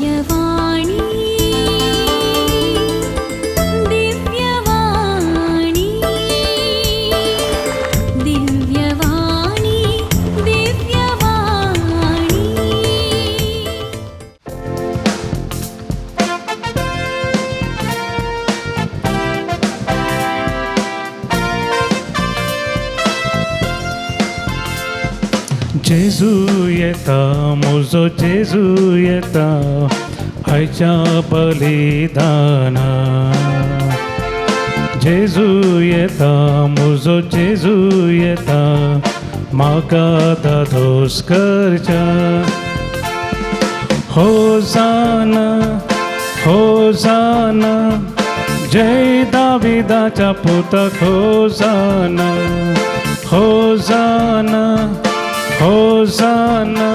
दिव्यवाणी दिव्यवाणी दिव्यवाणी दिव्यवाणी। जेजू येता म्हजो जेजू येता आयच्या बलिदाना। जेजू येता म्हजो जेजू येता म्हाका धादोस करच्या। होजाना होजाना जय दाविदाच्या पुताक होजाना। होजाना होजाना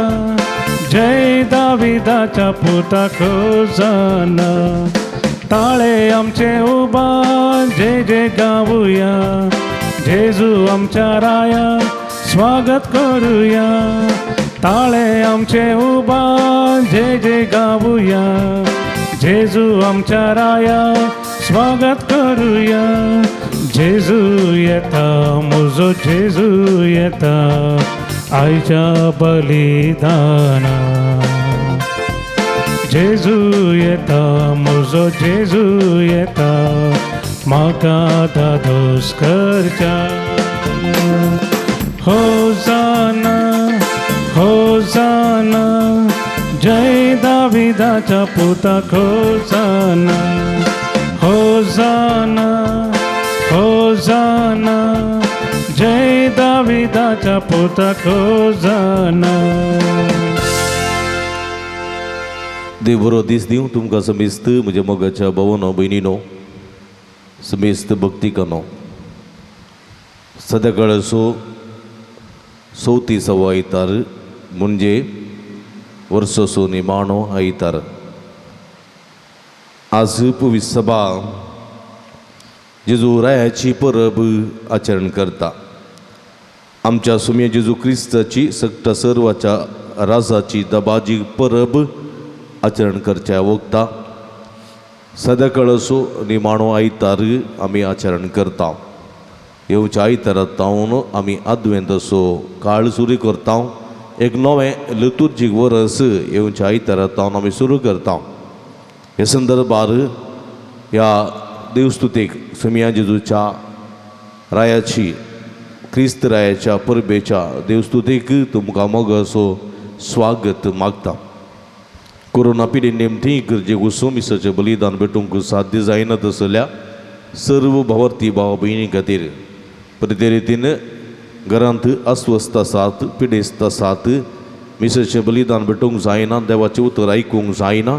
जय दाविदाच्या पुताक होजाना। ताळे आमचे उबा जय जय गावुया जेजू आमच्या राया स्वागत करूया। ताळे आमचे उबा जय जय गावुया जेजू आमच्या राया स्वागत करूया। जेजू येता म्हजो जेजू येता आयच्या बलिदाना। जेजू येता म्हजो जेजू येता म्हाका धादोस करच्या। होजाना होजाना जय दाविदाच्या पुताक होजाना। होजाना होजाना जय दाविदाच्या पुताक होजाना। देव बरो दीस दिवं तुमकां समेस्त म्हज्या मोगाच्या भावानो भयणीनो समेस्त भक्तिकानो। सद्या काळाचो चवथी सवा आयतार म्हणजे वर्साचो निमाणो आयतार। आज पवित्र सभा जेजू रायाची परब आचरण करता। आमच्या सुम्या जेजू क्रिस्ताची सगटा सर्वाच्या राजाची दबाजी परब आचरण करच्या वखता सद्या काळाचो निमाणो आयतार आमी आचरण करता। येवच्या आयतारा तावन आमी आदवेंत असो काळ सुरू करता। एक नवें लितुर्जीक वरस येवच्या आयतारा तावन आमी सुरू करता। हे संदर्भार ह्या देवस्तुतेक सुमिया जेजूच्या रायाची क्रिस्त रायाच्या परबेच्या देवस्तुतेक तुमकां मोगाचो स्वागत मागता। कोरोना पिढी नेमती गरजेक वचून मिसाचें बलिदान भेटूंक साध्य जायना तसल्या सर्व भावार्थी भाव भयणी खातीर प्रते रितीन घरांत अस्वस्थ आसात पिडेस्त आसात मिसाचें बलिदान भेटूंक जायना देवाचें उतर आयकूंक जायना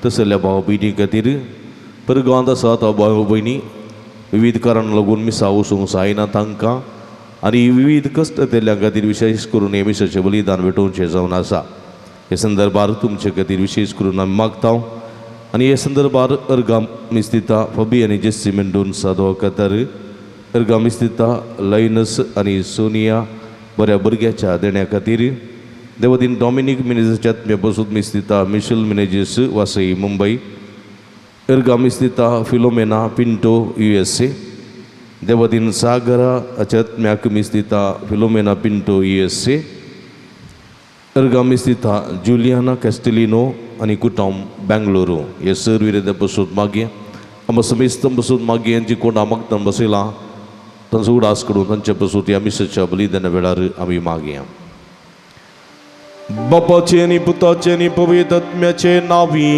तसल्या भाव भयणी खातीर परगांवांत आसात भाव भयणी विविध कारणां लागून मिसा वचूंक जायना तांकां आनी विविध कश्ट केल्ल्या खातीर विशेश करून हें मिसाचें बलिदान भेटोवचें जावन आसा। हे संदर्भार तुमचे खातीर विशेश करून आमी मागता आनी हे संदर्भार अर्गा मिस्तिता फबी आनी जेस्सी मेंडोन्सा दोकातार अर्गा मिस्तिता लायनस आनी सोनिया बऱ्या भुरग्याच्या देण्या खातीर देवदीन Dominic मिनेजीच्या आत्म्या बसूत मिस्तिता Mitchell Menezes वासई Mumbai अर्गा मिस्तिता Philomena Pinto USA देवदीन सागरा आत्म्याक मिस्तिता Philomena Pinto USA अर्गा मिस्तिता Juliana Castelino आनी कुटुंब बेंगलुरू हे सर विरेंद्र बसूत मागीं आमकां समेस्त बसूत मागीं जी कोण मागतना बसयलां तांचो उडास करून तांचे बसूत ह्या मिसाच्या बलिदाना वेळार आमी मागया। बापाचे आनी पुताचे आनी पवित्र आत्म्याचे नांवी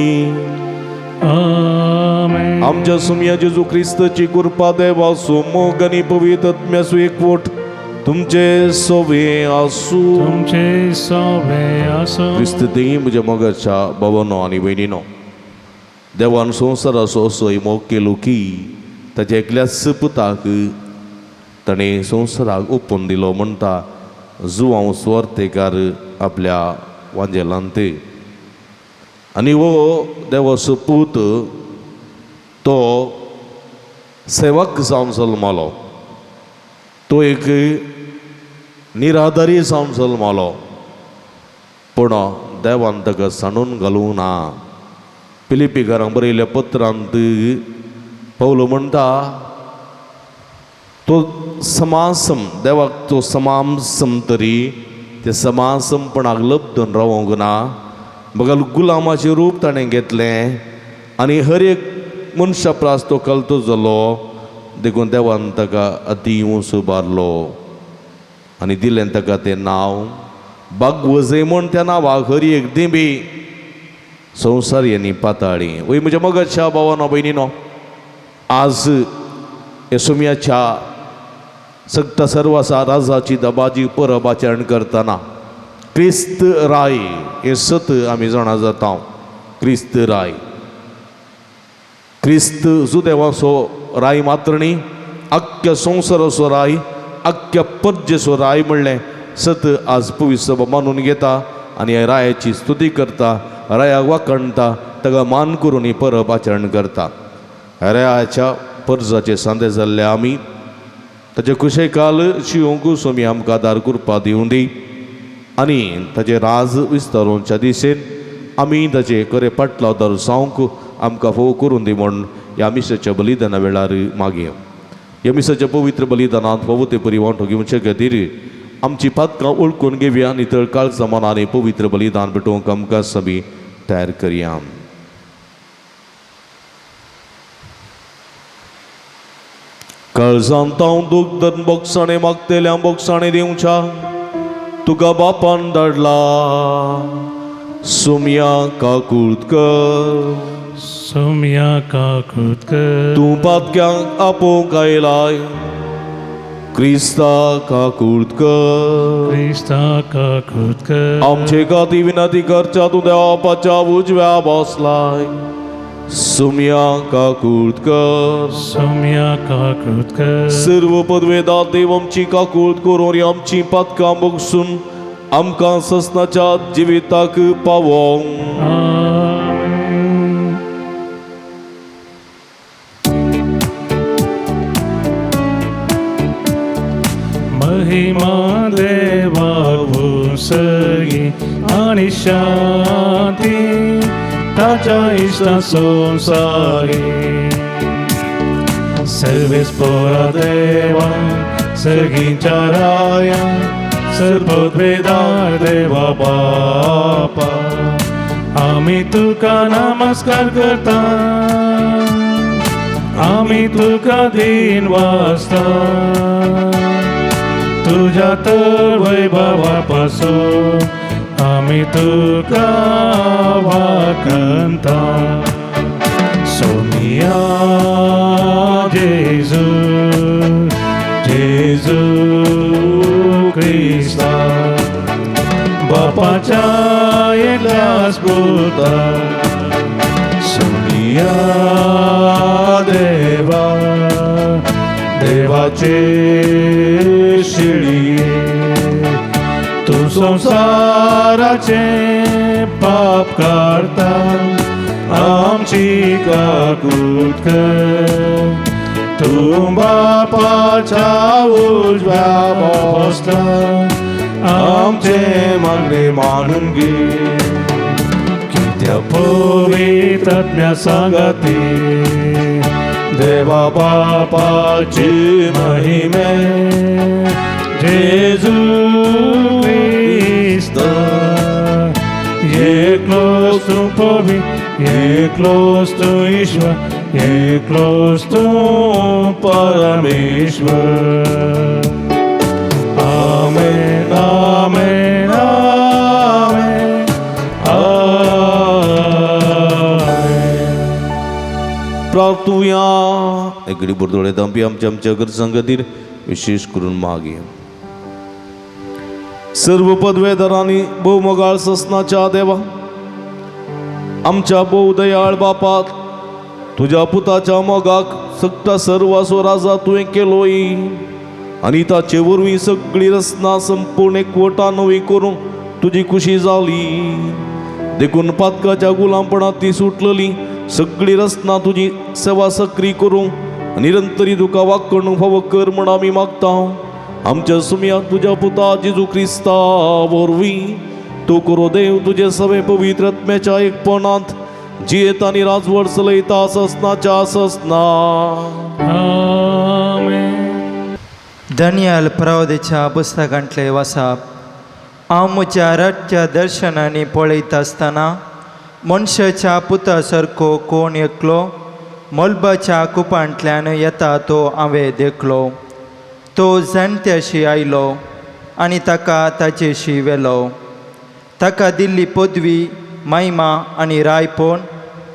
आमेन। आमच्या सुमया जेजू क्रिस्ताची कृपा देवाचो मोग आनी पवित्र आत्म्याचो एकवट तुमचे सोवे आसूं। तुमचे सोवे आसूं। क्रिस्त देई म्हज्या मोगाच्या भावानो आनी भयणीनो देवान संवसाराचो असो मोग केलो की ताच्या एकल्याच पुताक ताणें संवसाराक ओपून दिलो म्हणटा जुवांव सुवार्थेकार आपल्या वांजेलांत आनी हो देवाचो पूत तो सेवक जावन जल्मालो। तो एक निराधारी जावन जल्मालो पूण देवान ताका सांडून घालूंक ना। फिलिपीकारांक बरयल्ल्या पत्रांत पावलो म्हणटा, तो समासम देवाक तो समामसम तरी ते समासमपणाक लब्धून रावोंक ना, बगल गुलामाचें रूप ताणें घेतलें आनी हर एक मनशा प्रास तो कलतो जालो. देखून देवान ताका अती ऊंच उबारलो आनी दिलें ताका तें नांव बागवजय म्हूण. त्या नांवाक हर एक दिंबी संवसार यांनी पाताळी. वय म्हज्या मगाच्या भावानो भयणीनो, आज हे सुम्याच्या सगता सर्वासा राजाची दबाजी परब आचरण करतना क्रिस्त राय हें सत आमी जाणा जाता. क्रिस्त राय, क्रिस्त जुदेवाचो राय मात्र न्ही, आख्ख्या संवसाराचो राय, आख्ख्या परजेचो राय म्हणलें सत आज पवित्र सभा मानून घेता आनी ह्या रायाची स्तुती करता, रायाक वाखणटा, ताका मान करून ही परब आचरण करता. रायाच्या परजाचे सांदे जाल्ले आमी ताचे कुशेकाल शिवंक स्वामी आमकां आदार करपा दिवं दी आनी ताचे राज विस्तारोवच्या दिशेन आमी ताचे खरे पाटलावदार जावंक आमकां फोव करून दी म्हूण ह्या मिसाच्या बलिदाना वेळार मागया. ह्या मिसाच्या पवित्र बलिदानांत फावो ते परी वांटो घेवचे खातीर आमची पातकां वळखून घेवया आनी तळ काळजा मनान पवित्र बलिदान भेटोवंक आमकां समी तयार करया. काळजांत हांव दूख धरून बोगसाणे मागतेल्या बोगसाणे दिवच्या तुका बापान धाडला. सुमया काकूत कर, सोम्या काकूत कर, तूं पातक्यांक आपोवंक आयलाय. क्रिस्ता काकूत कर, क्रिस्ता काकूत कर, आमचे खातीर विनंती करच्या तूं देवापाच्या उजव्या बसलाय. सुमया काकूत कर, सोम्या काकूत कर, सर्व पदवेदा देव आमची काकूत करून आमची पातकां बगसून आमकां ससनाच्या जिविताक पावोवंक. आमेन. महिमा देवा भूसगी आणि शांती ताच्या इश्टा संसारी. सर्वेस पोरा देवा सगींच्या राया सर्वोद्वेदार देवा बापा, आमी तुका नमस्कार करता, आमी तुका दीन वाचता. तुझ्या तर वैभवा पासून आमी तुका वाखणता. सोनिया जेजू, जेजू क्रिस्ता, बापाच्या एकल्याच पुता. सोनिया देवा, देवाचे शिळये, तूं संवसाराचे पाप काडता, आमची काकूत कर. तूं बापाच्या उजव्या बसला, आमचे मागणे मानून घे. कित्या पवित्र आत्म्या सांगाती देवा बापाची महिमे, जेजू क्रिस्त एकलोच तूं पवित्र, एकलोच तूं ईश्वर, एकलोच तूं परमेश्वर. आमेन, आमेन, आमेन, आमेन. प्रार्थुया. एकडे बुरदोळे दांपी आमच्या आमच्या गरजां खातीर विशेष करून मागया. सर्व पदवेदारांनी भोवमोगाळ ससनाच्या देवा, आमच्या भोव दयाळ बापात तुज्या पुताच्या मोगाक सगटा सर्वासो राजा तुवें केलोय आनी ताचे वरवीं सगळी रचना संपूर्ण एकवटा नवी करूंक तुजी खुशी जाली. देखून पातकाच्या गुलामपणांत ती सुटलेली सगळी रचना तुजी सेवा सक्री करूंक निरंतरी तुका वाकणूक फावो कर म्हूण आमी मागता. आमच्या सुमयाक तुज्या पुता जेजू क्रिस्ता वरवीं तूं करो देव तुजे सवे पवित्र आत्म्याच्या एकपणांत जियेत आनी राजवट चलयता ससनाच्या ससना. आमेन. दानियल प्रवदेच्या पुस्तकांतले वासाप. हांव म्हज्या रातच्या दर्शनांनी पळयता आसतना मनशाच्या पुता सारको कोण एकलो मलबाच्या कुपांतल्यान येता तो हांवें देखलो. तो जाणट्याशी आयलो आनी ताका ताचेशी व्हेलो. ताका दिल्ली पदवी महिमा आनी रायपण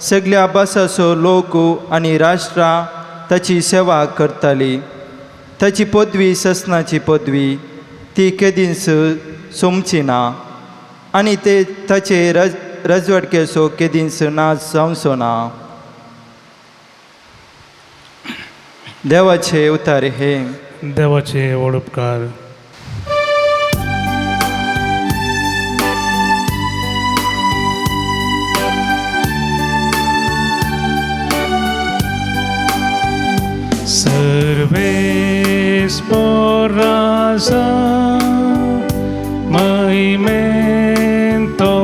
सगल्या भासाचो लोक आनी राष्ट्रां ताची सेवा करताली. ताची पदवी ससनाची पदवी ती केदींच सोंपची ना आनी ते ताचे रजवडकेचो केदींच नाच जावचो ना. देवाचे उतारे हे. देवाचे व्हड उपकार. Serves por raza Maimento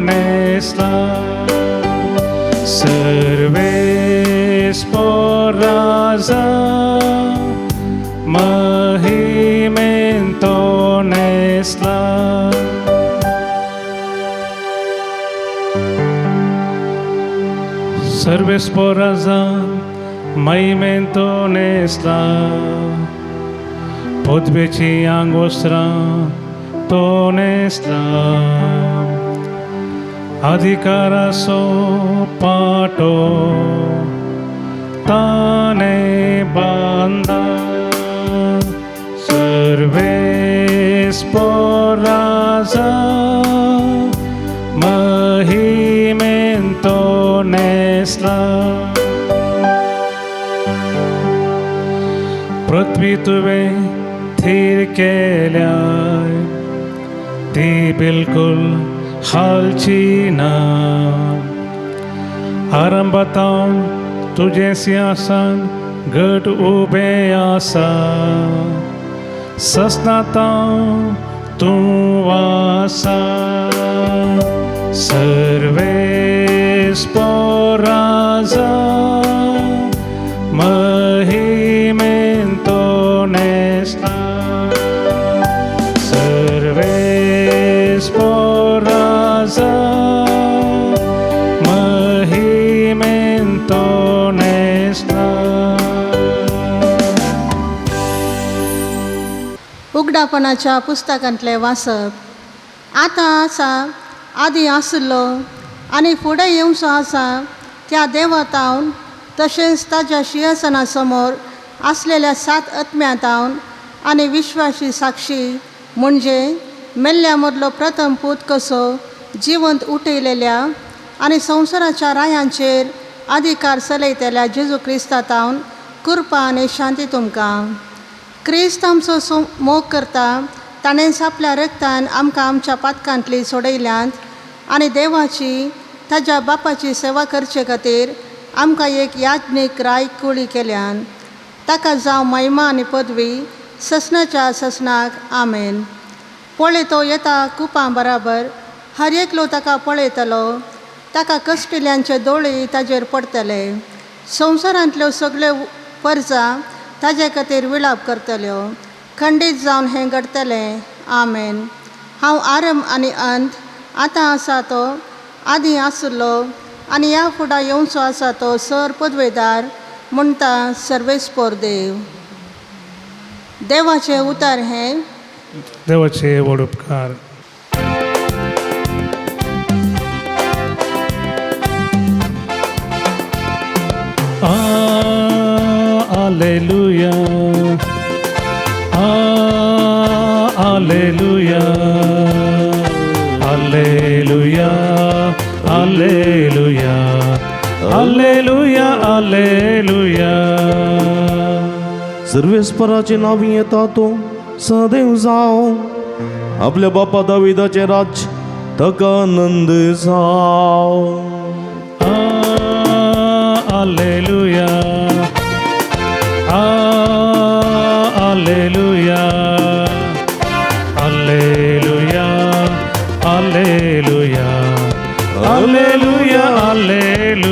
nesla. Serves por raza Mahimento nesla. Serves por raza Maimento nesla. पदवेची आंगोस्त्रां तो नेसला. अधिकाराचो पाटो ताणे बांदा. सर्वेस पोराजा महिमेंतो नेसला. पृथ्वी तुवें थीर केल्याय ती बिलकुल हालची ना. आरंभातावन तुजें सिंहासन घट उबें आसा. ससनातावन तूं आसा. सर्वेस पोराजा महिमेंतो नेसला. सर्वेस पोराजा महिमेंतो नेसला. उगडापणाच्या पुस्तकांतलें वाचप. आतां आसा आदी आशिल्लो आनी फुडें येवचो आसा त्या देवतावन तशेंच ताज्या शिंहासना समोर आसलेल्या सात आत्म्यांतावन आनी विश्वाशी साक्षी म्हणजे मेल्ल्या मदलो प्रथम पूत कसो जिवंत उठयलेल्या आनी संवसाराच्या रायांचेर अधिकार चलयतल्या जेजू क्रिस्तातावन कृपा आनी शांती तुमकां. क्रिस्त आमचो मोग करता ताणेंच आपल्या रक्तान आमकां आमच्या पातकांतली सोडयल्यांत आनी देवाची ताज्या बापाची सेवा करचे खातीर आमकां एक याज्ञीक राय कुळी केल्यान. ताका जावं महिमा आनी पदवी ससनाच्या ससनाक. आमेन. पळय तो येता कुपां बराबर हर एकलो ताका पळयतलो. ताका कश्टिल्यांचे दोळे ताजेर पडटले. संवसारांतल्यो सगळ्यो परजा ताजे खातीर विलाप करतल्यो. खंडीत जावन हें घडटलें. आमेन. हांव आरंभ आनी अंत आतां आसा तो आदीं आशिल्लो आनी ह्या फुडां येवचो आसा तो सर पदवेदार म्हणटा सर्वेस्पोर देव. देवाचें उतर हें. देवाचे व्हड उपकार. Alleluia, Alleluia, Alleluia, Alleluia, Alleluia, Alleluia. सर्वेस्पराचे नावी येता तो सदैव जावं. आपल्या बापा दाविदाचें राज्य ताका आनंद जावं. Alleluia, Alleluia, Alleluia, Alleluia, Alleluia, Alleluia.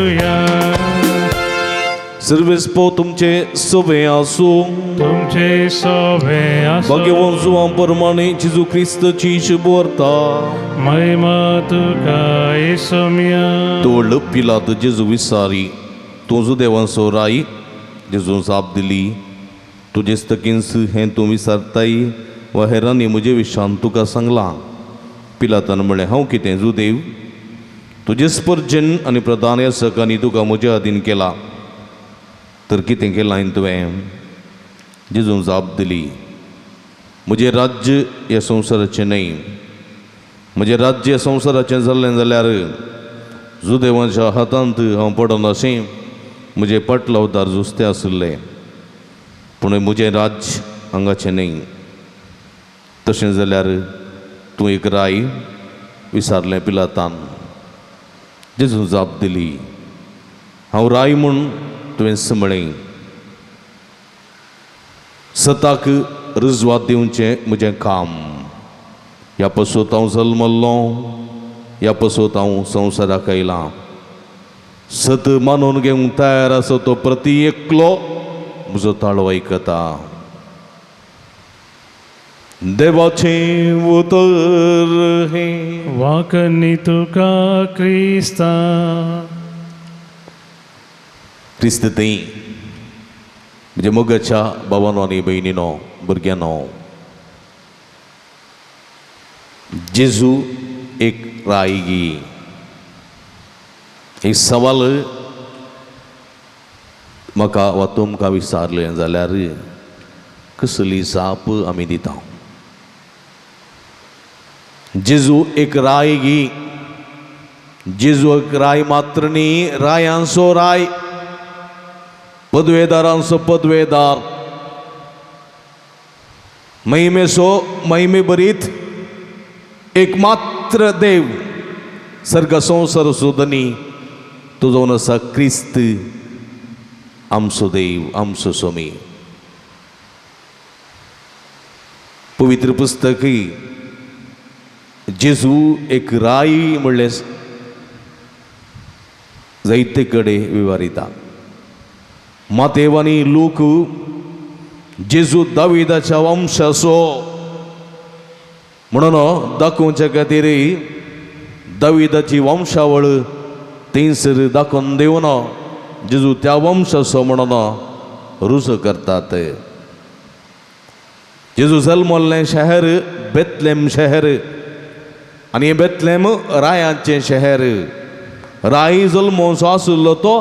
सर्वेस्पो तुमचे सवे आसूं. तुमचे सोबे आसूं. भाग्यवंत जुवां प्रमाणे जेजू क्रिस्तची शुभवार्ता. महिमा तुका येसुम्या. तोळ पिलात जेजू विसारी तूं जुदेवांचो राय. जेजू जाप दिली, तुजे स्तकींस हें तूं विसारताय वा हेरांनी म्हजे विशान तुका सांगलां. पिलातान म्हळें, हांव कितें जुदेव? तुजे स्पर्जन आनी प्रधान यासकांनी तुका म्हज्या अधीन केला, तर कितें केलां हांवें तुवें? जेजून जाप दिली, म्हजें राज्य ह्या संवसाराचें न्हय. म्हजें राज्य संवसाराचें जाल्लें जाल्यार जुदेवाच्या हातांत हांव पडनाशें म्हजें पाटलावदार जुस्ते आशिल्ले, पूण म्हजें राज्य हांगाचें न्हय. तशें जाल्यार तूं एक राय? विसारलें पिलातान. जेजून जाप दिली, हांव राय म्हूण तुवें म्हळें. सताक रुजवात दिवचें म्हजें काम. ह्या पसत हांव जल्मल्लो, ह्या पसत हांव संवसाराक आयलां. सत मानून घेवंक तयार आसा तो प्रती एकलो म्हजो ताळो आयकता. देवाचें उतर हें. वाकनी तुका क्रिस्ता. क्रिस्त थंय म्हज्या मोगाच्या भावानो आनी भयणीनो, भुरग्यांनो, जेजू एक रायगी एक सवाल म्हाका वा तुमकां विचारलें जाल्यार कसली जाप आमी दिता? जेजू एक रायगी, जेजू एक राय मात्र न्ही, रायांचो राय, पदवेदारांचो पदवेदार, महिमेचो महिमे भरीत एकमात्र देव, सर्ग संवसार धनी तो जावन आसा क्रिस्त आमचो देव, आमचो स्वामी. पवित्र पुस्तकय जेजू एक राय म्हणलें जायते कडेन विवारिता. मातेव आनी लूक जेजू दाविदाच्या वंशाचो म्हणून दाखोवच्या खातीर दाविदाची वंशावळ थंयसर दाखोवन दिवन जेजू त्या वंशाचो म्हणून रुजो करतात. जेजू जल्मल्लें शहर बेतलेम शहर आनी हें बेतलेम रायांचें शहर. राय जल्मोसो आशिल्लो तो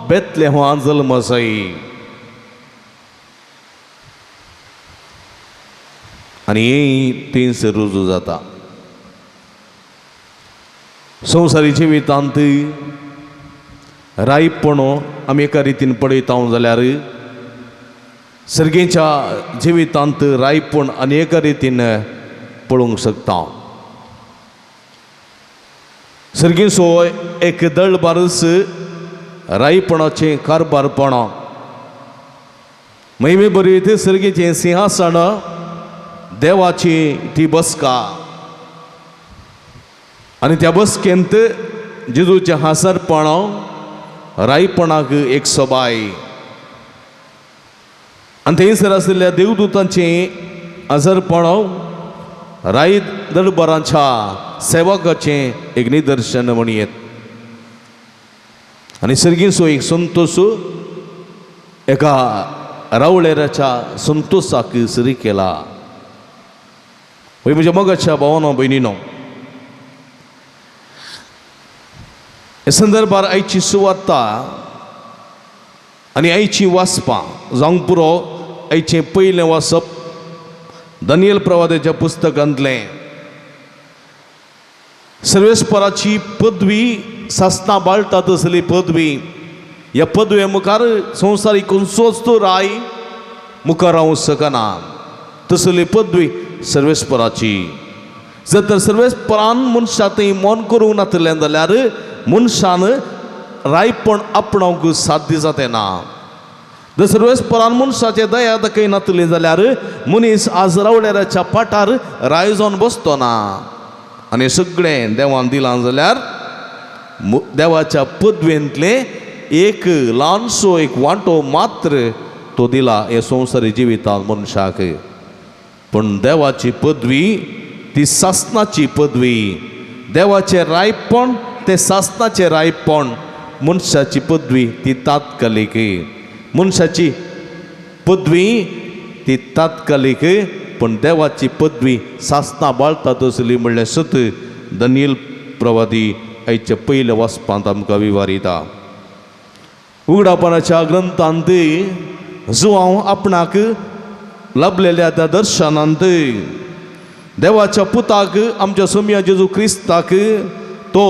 बेतलेमां जल्मसय. आनी थंयसर रुजू जाता. संवसारी जिवितांत रायपण आमी एका रितीन पळयता जाल्यार सर्गेच्या जिवितांत रायपण आनी एका रितीन पळोवंक शकता. सर्गेचो एक दळबारस रायपणाचें कारबारपण, महिमे बरी सर्गेचें सिंहासन, देवाची ती बसका आनी त्या बसकेंत जेजूचें हांसरपण रायपणाक एक सोबाय आनी थंयसर आशिल्ल्या देवदूतांचें हांसरपण राय दरबारांच्या सेवकाचें एक निदर्शन म्हणयेत. आनी सर्गीचो एक संतोश एका रावळेराच्या संतोशाक सुरू केला. म्हज्या मोगाच्या भावानो भयणीनो, हे संदर्भार आयची सुवार्ता आनी आयची वाचपां जावंक पुरो. आयचें पयलें वाचप दानियल प्रवादाच्या पुस्तकांतलें. सर्वेस्पराची पदवी सासना बाळटा तसली पदवी. ह्या पदवे मुखार संवसारीक खंयचोच तो राय मुखार रावंक शकना तसली पदवी सर्वेस्पराची. जर तर सर्वेस्परान मनशा थंय मन करूंक नातलें जाल्यार मनशान रायपण आपणावंक साध्य जातें ना. जर सर्वेस्परान मनशाचे दया दाखय नातली जाल्यार मनीस आज रावळेराच्या पाटार राय जावन बसतो ना. आनी सगळें देवान दिलां जाल्यार देवाच्या पदवेंतलें एक ल्हानसो एक वांटो मात्र तो दिला हे संवसारी जिवितांत मनशाक. पूण देवाची पदवी ती सासनाची पदवी, देवाचें रायपण तें सासनाचें रायपण, मनशाची पदवी ती तात्कालीक, मनशाची पदवी ती तात्कालीक, पूण देवाची पदवी सासना बाळता तसली म्हणल्यार सत दनियल प्रवादी आयच्या पयल्या वाचपांत आमकां विवारिता. उगडापणाच्या ग्रंथांत जुवांव आपणाक लाभलेल्या त्या दर्शनांत देवाच्या पुताक आमच्या सोमया जेजू क्रिस्ताक तो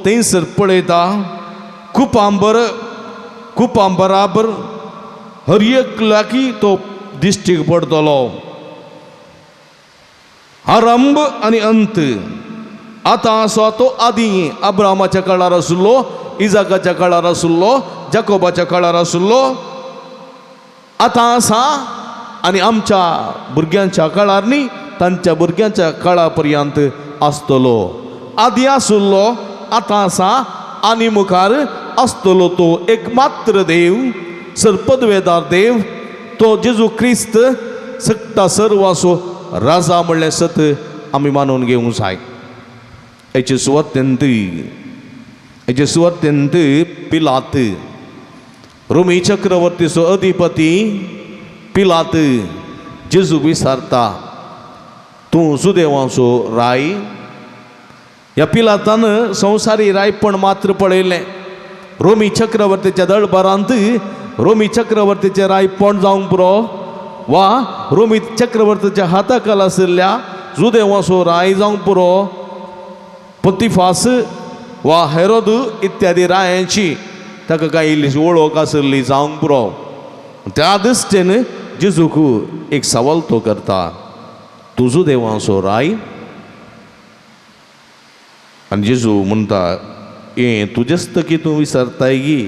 थंयसर पळयता. कुपांबर कुपां बराबर हर एकल्याकी तो दिश्टीक पडटलो. आरंभ आनी अंत आतां आसा तो आदी अब्रामाच्या काळार आशिल्लो, इजाकाच्या काळार आशिल्लो, जाकोबाच्या काळार आशिल्लो, आतां आसा आनी आमच्या भुरग्यांच्या काळार न्ही तांच्या भुरग्यांच्या काळा पर्यंत आसतलो. आदी आशिल्लो, आतां आसा आनी मुखार आसतलो. तो एक मात्र देव, सरपदवेदार देव, तो जेजू क्रिस्त सत्ता सर्वासो राजा म्हणलें सत आमी मानून घेवंक जाय. हेचे सुवातेंत हेचे सुवातेंत पिलात रोमी चक्रवर्तीचो अधिपती पिलात जेजूक विचारता, तूं सुदेवाचो राय. ह्या पिलातान संवसारी रायपण मात्र पळयलें. रोमी चक्रवर्तीच्या दळबारांत रोमी चक्रवर्तीचें रायपण जावंक पुरो वा रोमी चक्रवर्तीच्या हाताखाल आशिल्ल्या जुदेवाचो राय जावंक पुरो, पोतिफास वा हेरोद इत्यादी रायांची ताका कांय इल्लीशी वळख आशिल्ली जावंक पुरो. त्या दृश्टीन जेजूक एक सवाल तो करता, तूं जुदेवाचो राय? आनी जेजू म्हणटा, हें तुजेच तकी तूं विसरताय गी,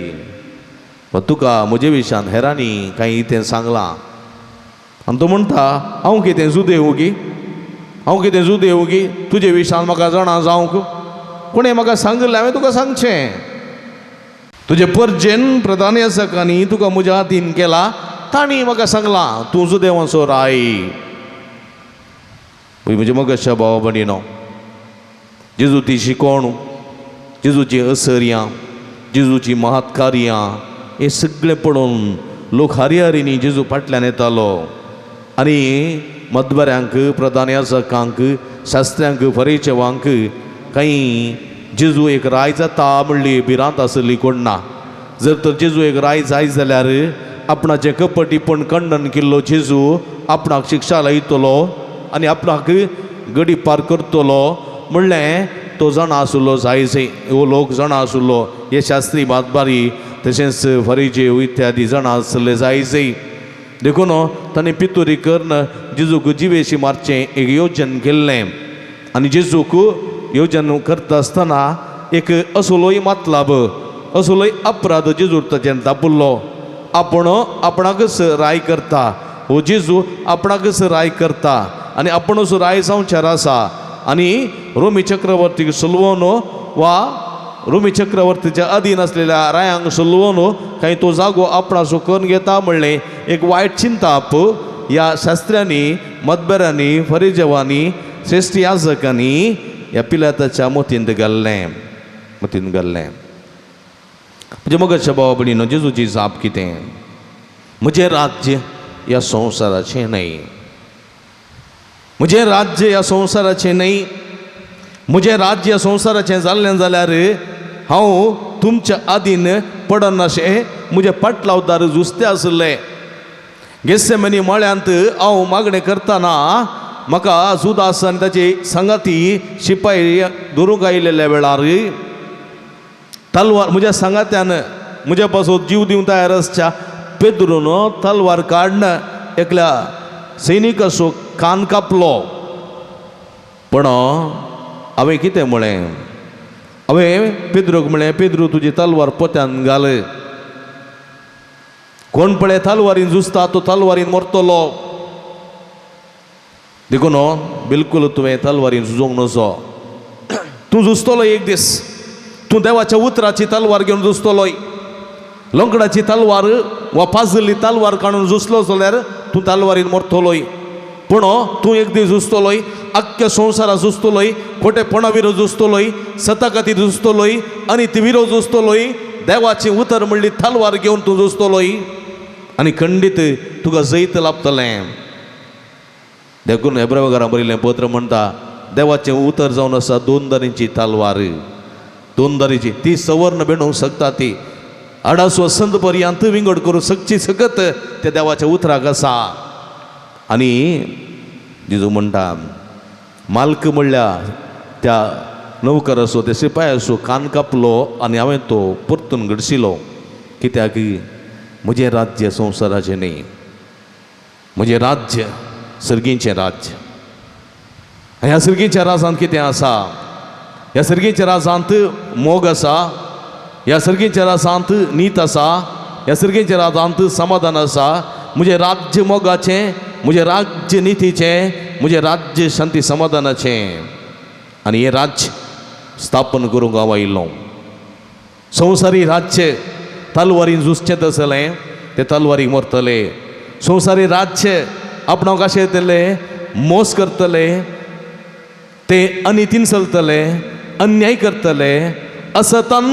तुका म्हजे विशयान हेरांनी कांय कितें सांगलां. आनी तो म्हणटा, हांव कितें जुदेव गी, हांव कितें जुदेव गी, तुजे विशयान म्हाका जाणा जावंक कोणें म्हाका सांगिल्लें हांवें तुका सांगचें. तुजे परजेन प्रधान याजकांनी तुका म्हज्या हातीन केला, तांणी म्हाका सांगलां तूं जुदेवाचो राय. म्हजे मगशा भाव भयणीनो, जेजू ती शिकवण, जेजूची असर्यां, जेजूची महत्कार्यां हें सगळें पळोवन लोक हरिहरींनी जेजू फाटल्यान येतालो आनी मदबऱ्यांक, प्रधान याजकांक, शास्त्र्यांक, फरेचेवांक कांय जेजू एक राय जाता म्हणली भिरांत आसली कोण ना. जर तर जेजू एक राय जाय जाल्यार आपणाचें कपटीपण खंडन केल्लो जेजू आपणाक शिक्षा लायतलो आनी आपणाक गडी पार करतलो म्हणलें तो जाणा आशिल्लो जायचे. हो लोक जाणा आशिल्लो, हे शास्त्री बातबारी तशेंच फरिजेव इत्यादी जाणा आशिल्ले जायचे. देखून तांणी पितुरी करून जेजूक जिवेशी मारचें एक योजन केल्लें. आनी जेजूक योजन करता आसतना एक असलोय मतलाब, असलोय अपराध जेजूर ताचेर दाबुल्लो. आपूण आपणाकच राय करता, हो जेजू आपणाकच राय करता आनी आपुणूच राय जावचेर आसा आनी रोमी चक्रवर्तीक सलवोन वा रोमी चक्रवर्तीच्या अधीन आसलेल्या रायांक सलवोन कांय तो जागो आपणाचो करून घेता म्हणलें एक वायट चिंताप ह्या शास्त्र्यांनी, मतबेरांनी, फरिजेवांनी, श्रेश्ठ याजकांनी ह्या पिलाताच्या मतींत घाल्लें, मतींत घाल्लें. म्हणजे मगच्या भावा भयणीनो, जेजूची जाप कितें? म्हजें राज्य ह्या संवसाराचें न्हय, म्हजें राज्य ह्या संवसाराचें न्हय. म्हजें राज्य संवसाराचें जाल्लें जाल्यार हांव तुमच्या आदीन पडनाशें म्हजें पाटलावदार जुस्ते आशिल्ले. गेस्सेमनी मळ्यांत हांव मागणें करतना म्हाका जुदास आनी ताची सांगाती शिपाय धरूंक आयिल्ल्या वेळार तलवार म्हज्या सांगात्यान म्हज्या पासून जीव दिवंक तयार आसच्या पेद्रून तलवार काडून एकल्या सैनिकाचो कान कापलो. पूण हांवें कितें म्हळें? हांवें पेद्रूक म्हळें, पेद्रू तुजी तलवार पोत्यान घाल, कोण पळय तलवारीन झुजता तो तलवारीन मरतलो, देखून बिलकूल तुवें तलवारीन झुजोंक नजो. तूं झुजतलो एक दीस, तूं देवाच्या उतराची तलवार घेवन झुजतलोय. लोंकडाची तलवार वा पाजल्ली तलवार काडून झुजलो जाल्यार तूं तलवारीन मरतलोय. पूण तूं एक दीस झुजतलोय, आख्ख्या संवसारा झुजतलोय, खोटेपणा विरोध झुजतलोय, सता खातीर झुजतलोय आनी ती विरोध झुजतलोय. देवाचें उतर म्हणली तलवार घेवन तूं झुजतलोय आनी खंडीत तुका जैत लाभतलें. देखून हेब्रेवकारां बरयलें पत्र म्हणटा, देवाचें उतर जावन आसा दोन दारींची तलवार, दोन दारीची ती सवर्ण बेणूंक शकता, ती आडास वसंत पर्यंत विंगड करूं शकची सकत त्या देवाच्या उतराक आसा. आनी जेजू म्हणटा, मालक म्हणल्या त्या नौकर आसो त्या शिपाय आसो कान कापलो आनी हांवें तो परतून घडशिलो. कित्याक म्हजें राज्य संवसाराचें न्ही, म्हजें राज्य सर्गींचें राज्य. ह्या सर्गीच्या राजांत कितें आसा? ह्या सर्गीच्या राजांत मोग आसा, ह्या सर्गीच्या राजांत नीत आसा, ह्या सर्गीच्या राजांत समाधान आसा. म्हजें राज्य मोगाचें, म्हजें राज्य नितीचें, म्हजें राज्य शांती समाधानाचें. आनी हें राज्य स्थापन करूंक हांव आयिल्लो. संवसारी राज्य तलवारीन झुजचें तसलें ते तलवारीक मरतले. संवसारी राज्य आपणाक कशें येतले मोस करतले, ते अनितीन चलतले, अन्याय करतले, असतान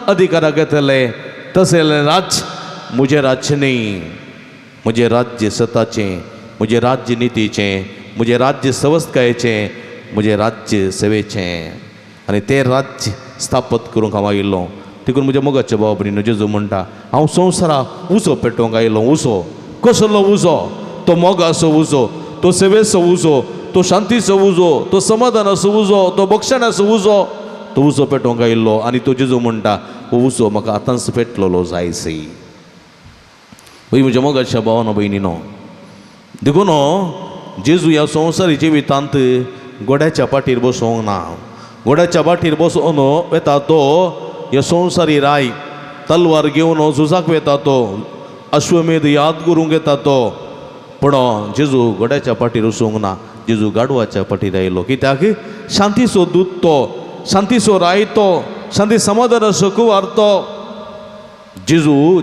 अधिकाराक येतले. तसलें राज्य म्हजें राज्य न्ही. म्हजें राज्य सताचें, म्हजें राज्य नितीचें, म्हजें राज्य सवस्तकायेचें, म्हजें राज्य सेवेचें. आनी तें राज्य स्थापत करूंक हांव आयिल्लो. देखून म्हज्या मोगाच्या भाव भयणीनो, जेजू म्हणटा, हांव संवसारा उजो पेटोवंक आयलो. उजो कसलो उजो? तो मोगाचो उजो, तो सेवेचो उजो, तो शांतीचो उजो, तो समाधानाचो उजो, तो बक्षणाचो उजो. तो उजो पेटोवंक आयिल्लो. आनी तो जेजू म्हणटा, हो उजो म्हाका आतांच पेटलेलो जायसी. हय म्हज्या मोगाच्या भावानो भयणीनो, देखून जेजू ह्या संवसारी जिवितांत घोड्याच्या पाटीर बसोवंक ना. घोड्याच्या पाटीर बसोवन वेता तो ह्या संवसारी राय, तलवार घेवन झुजाक वेता तो, अश्वमेध याद करूंक येता तो. पूण जेजू घोड्याच्या पाटीर वचूंक ना, जेजू गाडवाच्या पाटीर आयलो. कित्याक शांतीचो दूत तो, शांतीचो राय तो, शांती समाधानाचो कुवार तो. जेजू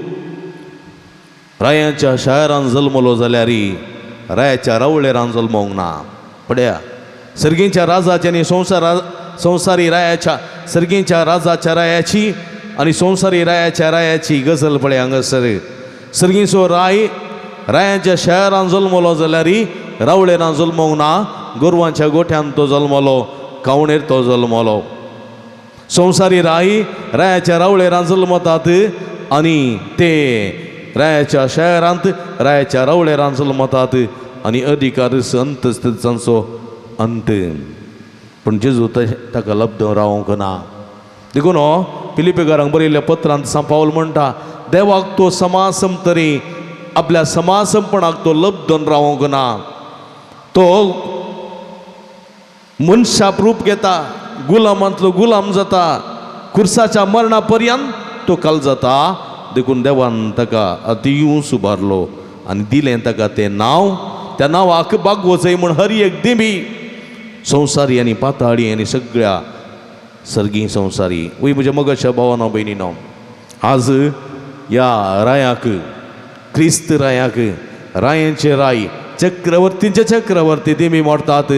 रायांच्या शारान जल्मलो जाल्यार रायाच्या रावळेरान जल्मोंक ना. पळया, सर्गींच्या राजाच्या आनी संवसारी रायाच्या, सर्गींच्या राजाच्या रायाची आनी संवसारी रायाच्या रायाची गजल पळय हांगासर. सर्गींचो राय रायांच्या शहरान जल्मलो जाल्यार रावळेरान जल्मोंक ना. गोरवांच्या गोठ्यान तो जल्मलो, कावणेर तो जल्मलो. संवसारी राय रायाच्या रावळेरान जल्मतात आनी ते रायाच्या शहरांत रायाच्या रावळेरान जल्मतात आनी अधिकार अंत तांचो अंत. पूण जेजू ताका लब्ध रावंक ना. देखून हो फिलिपेकारांक बरयल्ल्या पत्रांत सांत पावल म्हणटा, देवाक तो समासम तरी आपल्या समासमपणाक तो लब्धन रावंक ना. तो मनशाप रूप घेता, गुलामांतलो गुलाम जाता, खुर्साच्या मरणा पर्यंत तो काल जाता. देखून देवान ताका अतिवूच उबारलो आनी दिलें ताका तें नांव. त्या नांवाक बागवचय म्हूण हर एक देवी संवसारी आनी पाताळी आनी सगळ्या सर्गी संवसारी. वय म्हज्या मोगाच्या भावानो भयणीनो, आज ह्या रायाक, क्रिस्त रायाक, रायांचे राय, चक्रवर्तींचे चक्रवर्ती देमी मोडतात,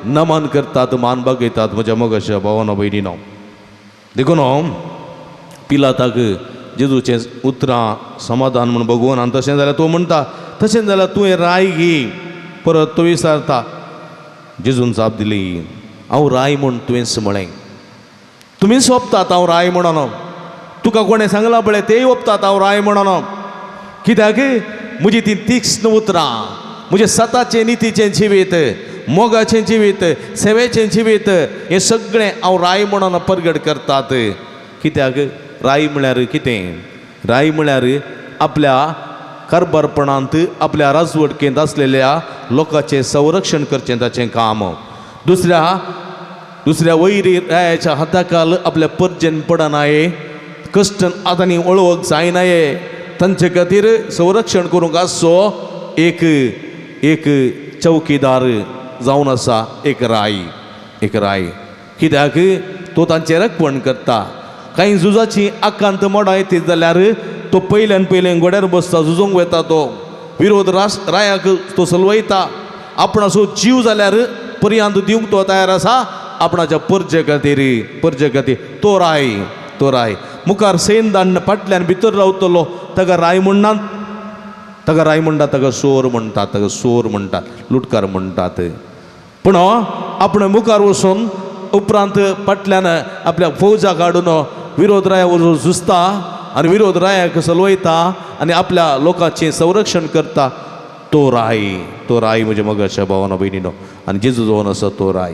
नमन करतात, मान बागयतात. म्हज्या मोगाच्या भावानो भयणीनो, देखून पिलाताक जेजूचें उतरां समाधान म्हूण बगोवन आनी तशें जाल्यार तो म्हणटा, तशें जाल्यार तूं हें राय घे. परत तो विचारता. जेजून जाप दिली, हांव राय म्हूण तुवेंच म्हळें. तुमी सोंपतात हांव राय म्हणून. तुका कोणें सांगलां पळय तेय ओपतात हांव राय म्हणून. कित्याक म्हजी ती तीक्ष्ण उतरां, म्हजें सताचें नितीचें जिवीत, मोगाचें जिवीत, सेवेचें जिवीत, हें सगळें हांव राय म्हणून परगट करतात. कित्याक राय म्हळ्यार कितें? राय म्हळ्यार आपल्या कारबारपणांत आपल्या राजवटकेंत आसलेल्या लोकांचें संरक्षण करचें ताचें काम. दुसऱ्या दुसऱ्या वैरी रायाच्या हाताखाल आपल्या परजेन पडनाये, कश्ट आतां वळवक जायनाये, तांचे खातीर संरक्षण करूंक आसचो एक एक चौकीदार जावन आसा एक राय, एक राय. कित्याक तो तांचें रखवण करता. कांय झुजाची आकांत मोडां येत जाल्यार तो पयल्यान पयलें घोड्यार बसता, झुजूंक वता, तो विरोध रायाक तो सलवयता. आपणाचो जीव जाल्यार पर्यंत दिवंक तो तयार आसा आपणाच्या परजे खातीर, परजे खातीर. तो राय, तो राय मुखार सैन दाण्ण फाटल्यान भितर रावतलो ताका राय म्हणनात, ताका राय म्हणटात, ताका सोर म्हणटात, ताका सोर म्हणटात, लुटकार म्हणटात. पूण आपण मुखार वचून उपरांत फाटल्यान आपल्या फौजा काडून विरोध राया वचून झुजता आनी विरोध रायाक सलवयता आनी आपल्या लोकांचें संरक्षण करता. तो राय, तो राय म्हज्या मोगाच्या भावानो भयणीनो. आनी जेजू जावन आसा तो राय,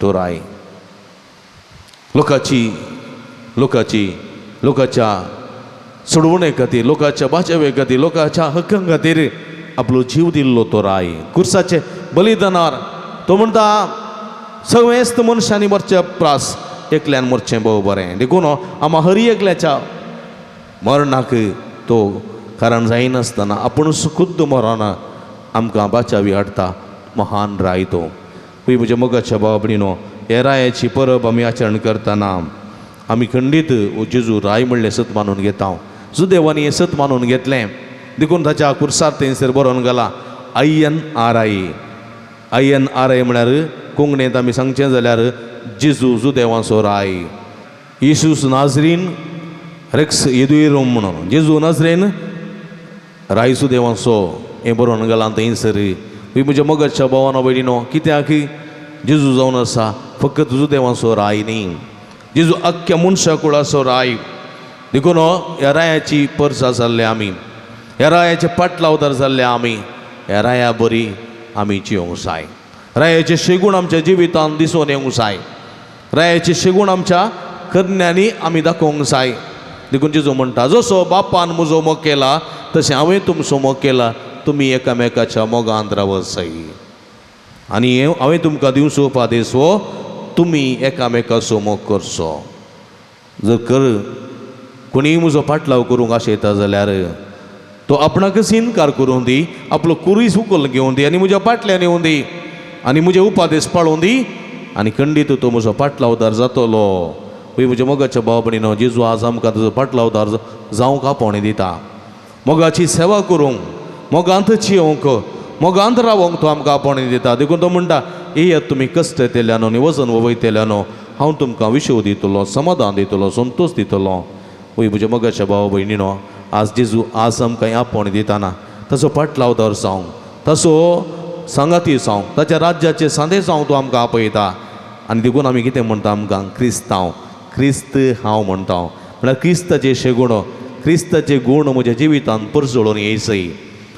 तो राय लोकाची, लोकाची, लोकाच्या सोडवणे खातीर, लोकाच्या बाचावे खातीर, लोकाच्या हक्कां खातीर आपलो जीव दिल्लो तो राय. कुर्साचे बलिदानार तो म्हणटा सगळेच मनशांनी मरचे प्रास एकल्यान मरचें भोव बरें. देखून आमा हरी एकल्याच्या मरणाक तो कारण जायनासतना आपूण खुद्द मरना आमकां बाचावी हाडटा महान राय तो. पळय म्हज्या मोगाच्या भावा भयणीनो, ह्या रायाची परब आमी आचरण करतना आमी खंडीत जेजू राय म्हणलें सत मानून घेता. जुदेवांनी हें सत मानून घेतलें, देखून ताच्या कुर्सार थंयसर बरोवन घाला INRI. INRI म्हळ्यार कोंकणींत आमी सांगचें जाल्यार जेजू जुदेवांचो राय, येशूस नाजरीन रेक्स येदुयरोम म्हणून जेजू नाजरीन राय जुदेवांचो हें बरोवन घालां थंयसर. म्हज्या मोगाच्या भावानो भयणीनो, कित्याक जेजू जावन आसा फकत जुदेवांचो राय न्ही, जेजू अख्ख्या मनशा कुळाचो राय. देखून ह्या रायाची परसा जाल्ले आमी, ह्या रायाचे पाटलावदार जाल्ले आमी, ह्या राया बरी आमी जियोंक जाय. रायाचे शेगूण आमच्या जिवितांत दिसून येवंक जाय, रायाचे शेगूण आमच्या करण्यांनी आमी दाखोवंक जाय. देखून जेजू म्हणटा जसो बापान म्हजो मोग केला तशें हांवें तुमचो मोग केला, तुमी एकामेकाच्या मोगांत रावत जाय. आनी हांवें तुमकां दिवचो उपादेश हो, तुमी एकामेकाचो मोग करचो. जर कर कोणीय म्हजो पाटलाव करूंक आशयता जाल्यार तो आपणाकच इनकार करूं दी, आपलो कुरीस उखल घेवन दी आनी म्हज्या पाटल्यान येवन दी आनी म्हजे उपादेश पाळूं दी आनी खंडीत तो म्हजो पाटलावदार जातलो. पळय म्हज्या मोगाच्या भाव भयणीनो, जेजू आज आमकां तुजो पाटलावदार जावंक आपोवणें दिता. मोगाची सेवा करूंक, मोगांत जियोंक, मोगांत रावोंक तो आमकां आपोवणें दिता. देखून तो म्हणटा येयात तुमी कश्ट येतल्यानो आनी वजन वयतल्यानो, हांव तुमकां विशव दितलो, समाधान दितलो, संतोश दितलो. वय म्हज्या मोगाच्या भाव भयणीनो, आज जेजू आज आमकां आपोवणें दिताना ताचो पाटलावदार जावंक, ताचो सांगाती जावंक, ताच्या राज्याचे सांदे जावंक तो आमकां आपयता. आनी देखून आमी कितें म्हणटा, आमकां क्रिस्तांव, क्रिस्त हांव म्हणटा म्हळ्यार क्रिस्ताचे शेगुण, क्रिस्ताचे गूण म्हज्या जिवितांत परजळून येयसय.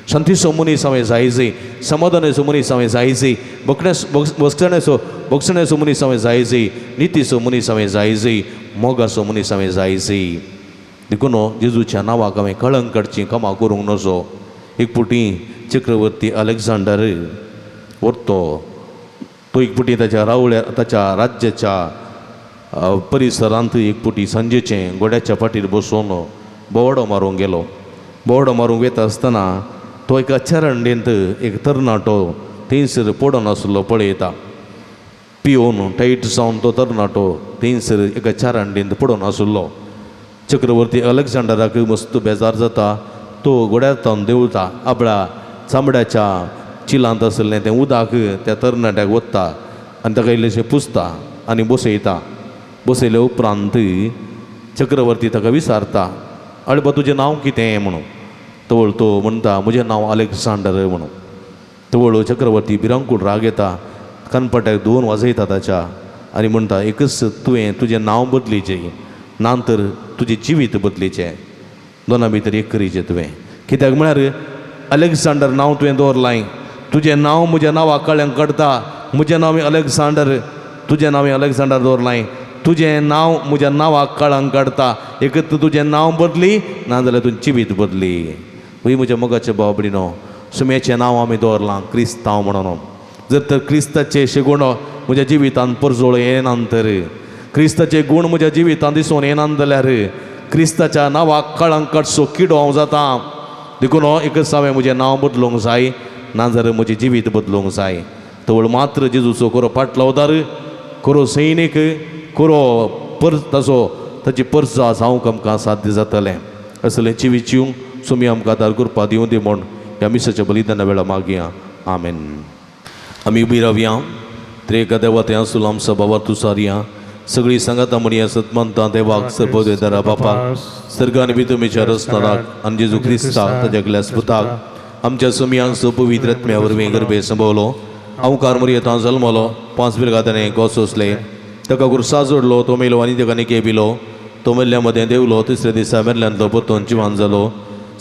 शांतीचो मनीस हांवें जायजय, समाधानाचो मनीस हांवें जायजय, बसण्याचो बक्षण्याचो मनीस हांवें जायजय, नितीचो मनीस हांवें जायजय, मोगाचो मनीस हांवें जायजय. देखून जेजूच्या नांवाक हांवें कळंक काडची कामां करूंक नजो. एक पुटी चक्रवर्ती अलेक्झांडर व्हरतो तो एक पुटी ताच्या रावळ्या ताच्या राज्याच्या परिसरांत एक पुटी सांजेचें घोड्याच्या फाटीर बसोवन बोवाडो मारूंक गेलो. बोवाडो मारूंक वता आसतना तो एका चरणडेंत एक तरणाटो थंयसर पडोन आसलो पळयता. पिवन टायट जावन तो तरणाटो थंयसर एका चारांडेंत पडोन आसलो. चक्रवर्ती अलेक्झांडराक मस्त बेजार जाता. तो घोड्यार तावन देंवता, आपल्या चामड्याच्या चिलांत आसलें तें उदक त्या तरणाट्याक वता आनी ताका इल्लेशें पुसता आनी बसयता. बसयले उपरांत चक्रवर्ती ताका विचारता, आरे बा तुजें नांव कितें म्हणून. तवळ तो म्हणटा म्हजें नांव अलेक्झांडर म्हणून. तवळ चक्रवर्ती भिरांकूळ राग येता, कानपट्याक दोन वाजयता ताच्या आनी म्हणटा एकच तुवें तुजें नांव बदलीचें ना तर तुजें जिवीत बदलीचें, दोना भितर एक करीचें तुवें. कित्याक म्हळ्यार अलेक्झांडर नांव तुवें दवरलां, तुजें नांव म्हज्या नांवाक कळ्यांक काडटा, म्हजें नांव अलेक्झांडर, तुजें नांव अलेक्झांडर दवरलां, तुजें नांव म्हज्या नांवाक कळांक काडटा, एक तुजें नांव बदली ना जाल्यार तुजें जिवीत बदली. हय म्हज्या मोगाचे भाव भयणीनो, सुम्याचें नांव आमी दवरलां क्रिस्तांव म्हणून. जर तर क्रिस्ताचे शेगुण म्हज्या जिवितांत परजोळ येना तर, क्रिस्ताचे गूण म्हज्या जिवितांत दिसून येना जाल्यार क्रिस्ताच्या नांवाक कळांक काडचो किडो हांव जाता. देखून एकच हांवें म्हजें नांव बदलूंक जाय ना जाल्यार म्हजें जिवीत बदलूंक जाय. तवळ मात्र जेजूचो खरो पाटलावदार, खरो सैनीक, खरो पर ताचो ताची परजा जावंक आमकां साध्य जातलें. असलें जिवीत जिवंक सुमी आमकां आदार करपा दिवं दी म्हूण ह्या मिसाच्या बलिदाना वेळा मागया. आमेन. आमी उबी रावया. त्रेका देवा ते आसूल आमचो बाबा तुसारया सगळीं सांगाता म्हणया सतमंता देवाक सर्वदेदारा बापा सर्गान बी तुमीच्या रसनाराक आनी जेजू क्रिस्ताक ताज्या ग्लास पुताक आमच्या सुमयांचो पवित्र आत्म्या वरवीं गर्भे संभवलो. अवकार मुरयेतां जल्मलो. 5 बिरगा ताणें गोसोसले. ताका गुरसा जोडलो. तो मेलो आनी ताका निके पिलो. तो मेल्ल्या मदें देवलो. तिसऱ्या दिसा मेल्ल्यान तो परतून जिवान जालो.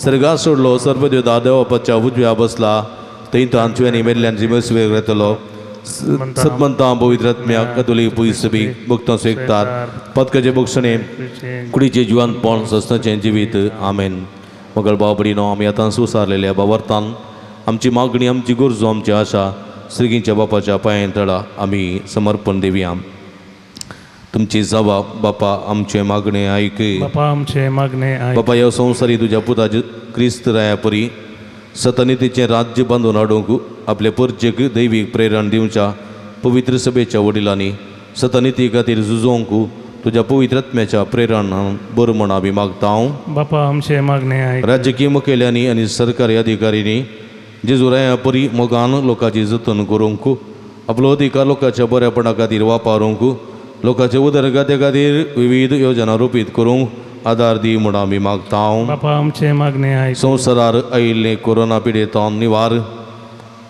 सर्गा सोडलो. सर्वदेवता देवापाच्या उजव्या बसला. थंय तो आमच्या मेल्ल्यान जिमेस वेग येतलो. सतमंता पवित्र आत्म्या कतोलीक पयस बी भक्तां स्वेगतार पदकाचे बक्षणे कुडीचे जिवनपण सस्नाचें जिवीत. आमेन. मगळ बाबडीनो, आमी आतां सुसारलेल्या बावरतान आमची मागणी, आमची गरजो, आमची आशा श्रीगींच्या बापाच्या पांयां तळा आमी समर्पण दिवया. तुमची जबाब बापा आमचे मागणे आयक. बापा आमचे मागणे आयक. बापा, ह्या संवसारी तुज्या पुताचे क्रिस्त राया परी सतनितीचें राज्य बांदून हाडूंक आपले परजेक दैवीक प्रेरण दिवच्या पवित्र सभेच्या वडिलांनी सतनिती खातीर झुजोवंक तुज्या पवित्र आत्म्याच्या प्रेरणान बरं म्हण आमी मागता हांव. बापा आमचे मागणे आयक. राजकीय मुखेल्यांनी आनी सरकारी अधिकाऱ्यांनी जेजू राया परी मोगान लोकांची जतन करूंक, आपलो अधिकार लोकांच्या बऱ्यापणा खातीर वापरूंक, लोकांचे उदरगते खातीर विविध योजना रुपीत करूंक आदार दी म्हूण आमी मागता हांव. बापा आमचे मागणे आयक. संवसारार आयिल्ले कोरोना पिडेतान निवार.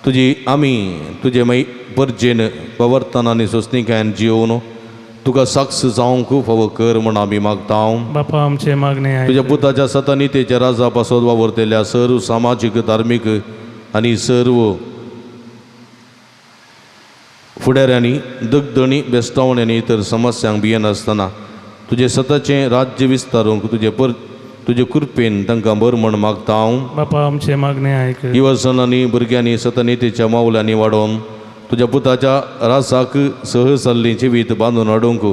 तुजी आमी तुजे मै परजेन प्रवर्तन आनी सोंसणिकायेन जियोवन तुका साक्ष जावंक फावो कर म्हूण आमी मागता हांव. बापा आमचे मागणे आयक. तुज्या पुताच्या सतनितेच्या राजा पासत वावुरतल्या सर्व सामाजीक, धार्मीक आनी सर्व फुडाऱ्यांनी दगदणी, बेस्टावण्यांनी इतर समस्यांक भियेनासतना तुजें सताचें राज्य विस्तारूंक तुजे पर तुजे कृपेन तांकां बरं म्हण मागता हांव. बापा आमचे मागणे आयक. युवजनांनी भुरग्यांनी सतनितेच्या मावल्यांनी वाडोवन तुज्या पुताच्या रासाक सहज जिवीत बांदून हाडूंक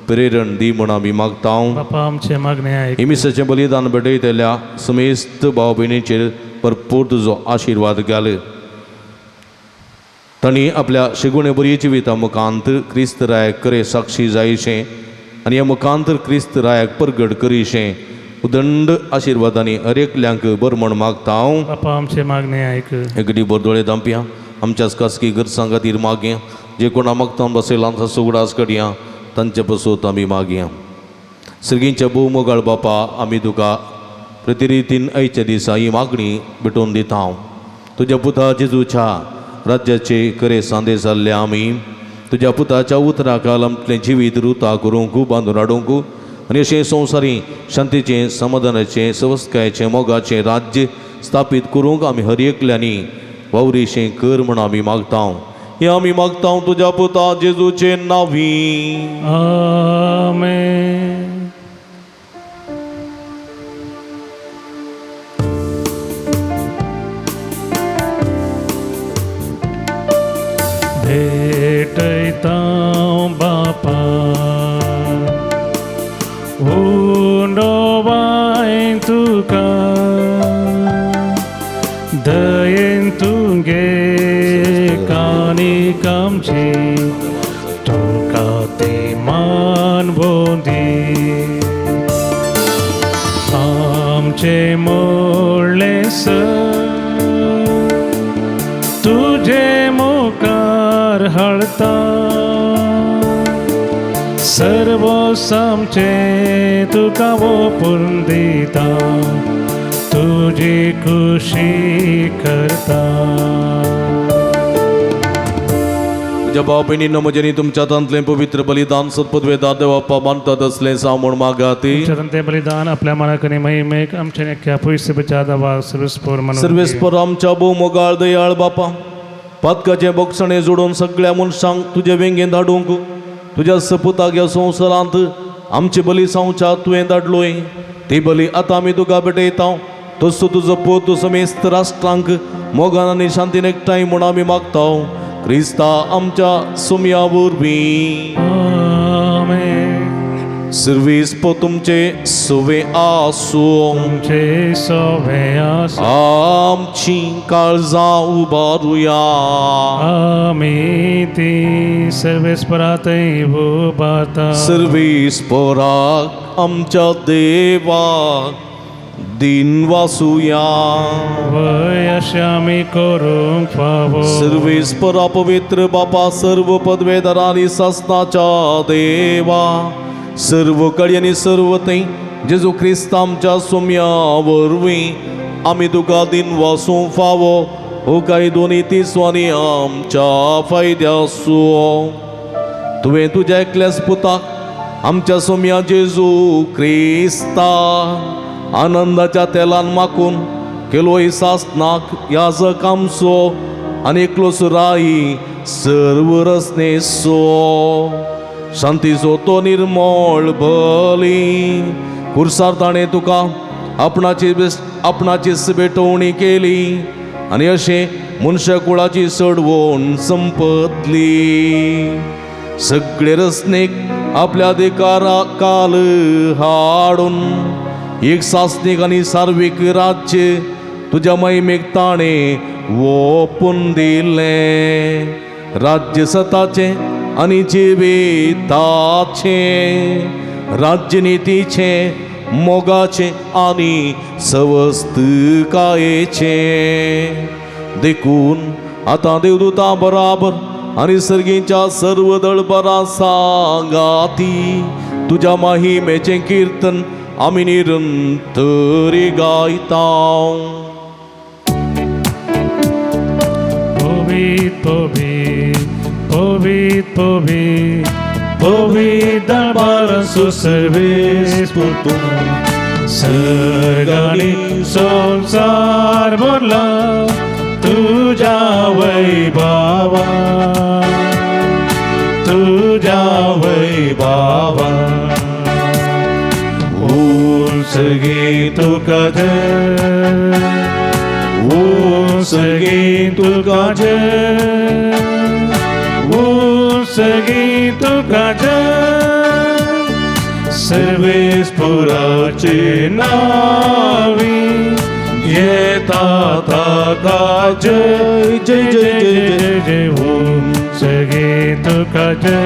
प्रेरण दी म्हूण आमी मागता हांव. बापा आमचे मागणे आयक. हिमिसाचें बलिदान भेटयतल्या समेस्त भाव भयणीचेर भरपूर तुजो आशिर्वाद घाल. तांणी आपल्या शेगुणे बरी जिविता मुखांत क्रिस्त रायाक करे साक्षी जायशें आनी ह्या मुखांत क्रिस्त रायाक परगट करीशें उदंड आशिर्वादांनी हर एकल्यांक बरें म्हण मागता हांव. बापा आमचे मागणे आयक. एकटी बोरदोळे दामप्या आमच्याच खासगी गरजां खातीर मागया. जे कोणा मागता बसयलां ताचो उगडास कडया, तांचे पसत आमी मागया. सर्गींच्या भोव मोगाळ बापा, आमी तुका प्रतिरितीन आयच्या दिसा ही मागणी भेटोवन दिता हांव. तुज्या पुता जेजूच्या राज्याचे खरे सांदे जाल्ले आमी तुज्या पुताच्या उतरा काल आमचें जिवीत रुता करूंक, बांदून हाडूंक आनी अशें संवसारी शांतीचें, समाधानाचें, सवस्कायेचें, मोगाचें राज्य स्थापीत करूंक आमी हर एकल्यांनी वावरीशें कर म्हूण आमी मागता. हें आमी मागता तुज्या पुता जेजूचे नांवी. आमेन. भेटयता बापा उंडो बाय तुका दयेन तुगे काणी कामची तुका ती मान बोंदी आमचे मोडले तुझे मुखार हाडता सर्व आमचे तुका ओपून दिता तुजी खुशी करता. तुज्या भाव भयणींनो, म्हजें तुमच्या हातांतलें पवित्र बलिदान सत्पदवेदा देवाप्पा मानतात असलें जावं म्हूण मागाती. तुमच्या ते बलिदान आपल्या मनाकने महिमेक आमच्या नक्या पयसे बचादा सर्वेस्पोर म्हणून सर्वेस्पर आमच्या भोव मोगाळ दयाळ बापा, पातकाचें बोगसणें जोडून सगळ्या मनशांक तुजे वेंगेंत धाडूंक तुज्या सपुताक ह्या संवसारांत आमचे बली सांवच्या तुवें धाडलोय. ती बली आतां आमी तुका भेटयता. तसो तुजो पूत समेस्त राष्ट्रांक मोगान आनी शांतीन एकठांय म्हूण आमी मागता, क्रिस्ता आमच्या सुमया वरवीं. आमेन. सर्वीस पो तुमचे सुवे आसूं. तुमचे सोवे आसूं. आमची काळजां उबारुया. आमी ती सर्वेस्परातय उबारता. सर्वीस पोराक आमच्या देवाक दिन वासुया. वय अशें आमी करूंक फावो. सर्वेस्परा पवित्र बापा, सर्व पदवेदार आनी सासनाच्या देवा, सर्व कडी आनी सर्व थंय जेजू क्रिस्त आमच्या सोम्या वरवीं आमी तुका दिन वासूंक फावो हो कायदो नीतीचो आनी आमच्या फायद्याचो. तुवें तुज्या एकल्याच पुताक आमच्या सोम्या जेजू क्रिस्ता आनंदाच्या तेलान माकून केलो सासनाक याजक आमचो आनी एकलोच राई सर्व रसनेसो. शांतीचो तो निर्मळ बली कुर्सार ताणें तुका आपणाची भेटवणी केली आनी अशें मनशा कुळाची चडवण संपतली. सगळे रसनेक आपल्या अधिकारा काल हाडून एक सासनीक आनी सार्वीक राज्य तुज्या महिमेक ताणें ओपून दिलें. राज्य सताचें आनी जिविताचें, राज्यनितीचें, मोगाचें आनी सवस्तकायेचें. देखून आतां देवदूता बराबर आनी सर्गीच्या सर्व दळबरा सांगाती तुज्या महिमेचें किर्तन आमी निरंतरी गायता. पवित पवित पवित पवित पवित दरबाराचो सर्वेस पुरतो सर्गांनी संवसार भरला तुज्या वैभावा, तुज्या वैभावा. उंच गे तुका जय, उंच गे तुका जय, उंच गे तुका जय. सर्वेस्पुराचे नावी येता ताका जय जय जय जय जय. उंच गे तुका जय,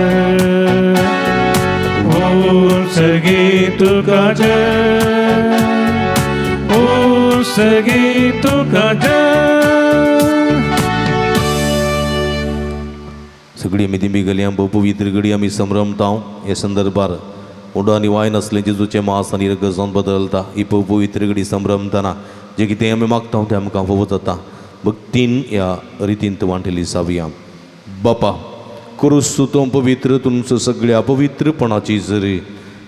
उंच गे तुका जय, उंच गे तुका जय. सगळी आमी दिंबी गली भोव पवित्र घडी आमी संभ्रमता. हे संदर्भार उंडो आनी वायन आसलें जेजूचें मास आनी रगत जावन बदलता. ही भोव पवित्र घडी संभ्रमतना जें कितें आमी मागता तें आमकां फावो जाता. भक्तीन ह्या रितीन वांटेली जावया. बापा क्रुस्त तूं पवित्र तुमचो सगळ्या पवित्रपणाची जरी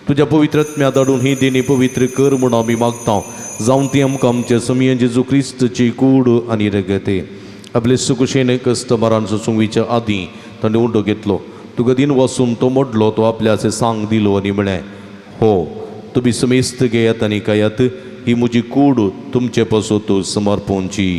तुज्या पवित्रत्म्या धाडून ही देणी पवित्र कर म्हूण आमी मागता. जावन ती आमकां आमच्या समिय जेजू क्रिस्तची कूड आनी रगते. आपले सुकुशेन कस्टमरांचो सुंगीच्या आदीं ताणें उंडो घेतलो, तुका दिन वसून तो मोडलो, तो आपल्याचे सांग दिलो आनी म्हळें, हो तुमी समेस्त घेयात आनी खायात, ही म्हजी कूड तुमचे पासत समर्पणची.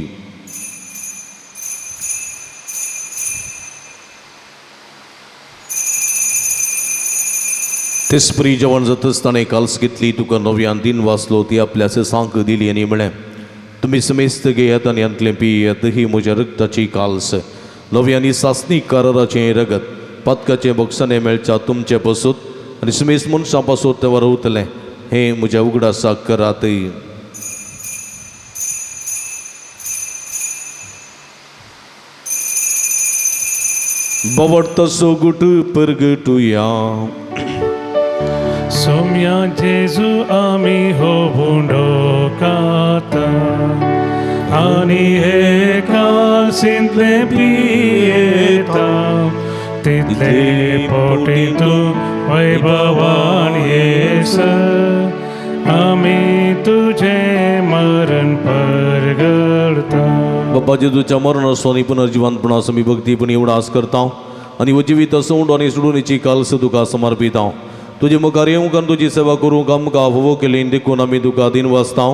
तेसपरी जेवण जातच ताणें काल्स घेतली, तुका नव्यान दिन वाचलो, ती आपल्याचे सांग दिली आनी म्हळें, तुमी समेस्त घेयात आनी हांतलें पियात, ही म्हज्या रगताची काल्स, नवी आनी सासणी कराराचें रगत, पातकाचें बक्षाणें मेळच्या तुमचे पासत आनी समेस्त मनशां पासत तें वरवतलें. हें म्हज्या उगडासाक करात. बावडतो सोगुट परगटुया. सोम्या जेजू आमी हो उंडो खाता आनी हे कालसींतले पियेता, तितले पोटी तूं वैभवान येस आमी तुजें मरण परगडता. बाबा जेजूच्या मरणाचो आनी पुनर्जिवंतपणाचो आमी भक्तीपणी उडास करता आनी हो जिवीत उंडो आनी सोडूनीची कालस तुका समर्पिता. तुजे मुखार येवंक आनी तुजी सेवा करूंक आमकां फावो केली देखून आमी तुका दिन वाचता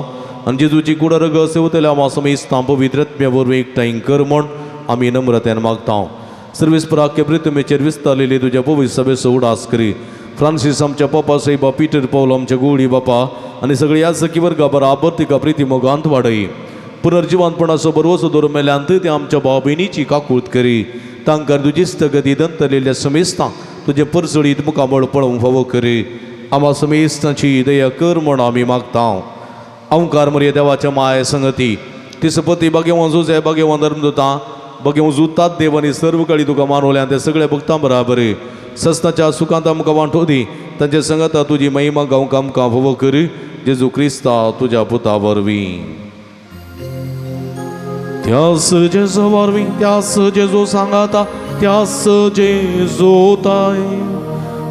आनी जेजूची कूड रगत सेवतल्या आमा समेस्तां पवित्रत्म्या वरवीं एकठांय कर म्हूण आमी नम्रतेन मागता. सर्वेस्पराक प्रितमेचेर विस्तारलेली तुज्या पवित्र सभेचो उडास करी. फ्रांसीस आमच्या पप्पा साहेबा, पीटर पावल आमच्या गोळी बापा आनी सगळी याजकी वर्गा बराबर तिका प्रिती मोगांत वाडय. पुनर्जिवंतपणाचो बरवसो दवर मेल्यांत ते आमच्या भाव भयणीची काकूत करी. तांकां तुजी स्थगती दंतलेल्या समेस्तांक तुजें परजळीत मुखामळ पळोवंक फावो करी. आमा समेस्तांची दया कर म्हूण आमी मागता. अंकार मरिये देवाच्या माये संगती तिसपती बागेवन जुजे बागेवन धर्मदुतां बागेवन जुतात देव आनी सर्व कळी तुका मानवल्या ते सगळे भक्तां बराबर सस्नाच्या सुखांत आमकां वांटो दी तांचे संगता तुजी महिमा गावंक आमकां फावो कर जेजू क्रिस्ता तुज्या पुता वरवीं. त्यास जेजू वरवीं त्यास जेजू सांगाता त्यास जेजू ताय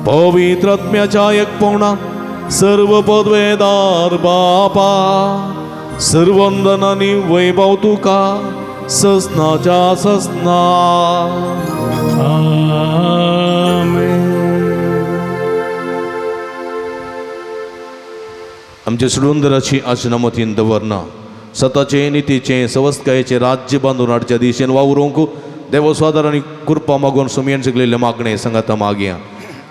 पवित्र आत्म्याच्या एकपणान सर्व पदवेदार बापा सर्वंदनानी वैभव तुका ससनाच्या ससना. आमेन. आमच्या सुडुंदराची आशनामतीन दवरना सताचे नितीचें सवस्तकायेचें राज्य बांदून हाडच्या दिशेन वावरूंक देवस्वादार आनी कृपा मागून सुमयेन शिकलेलें मागणें सांगाता मागया.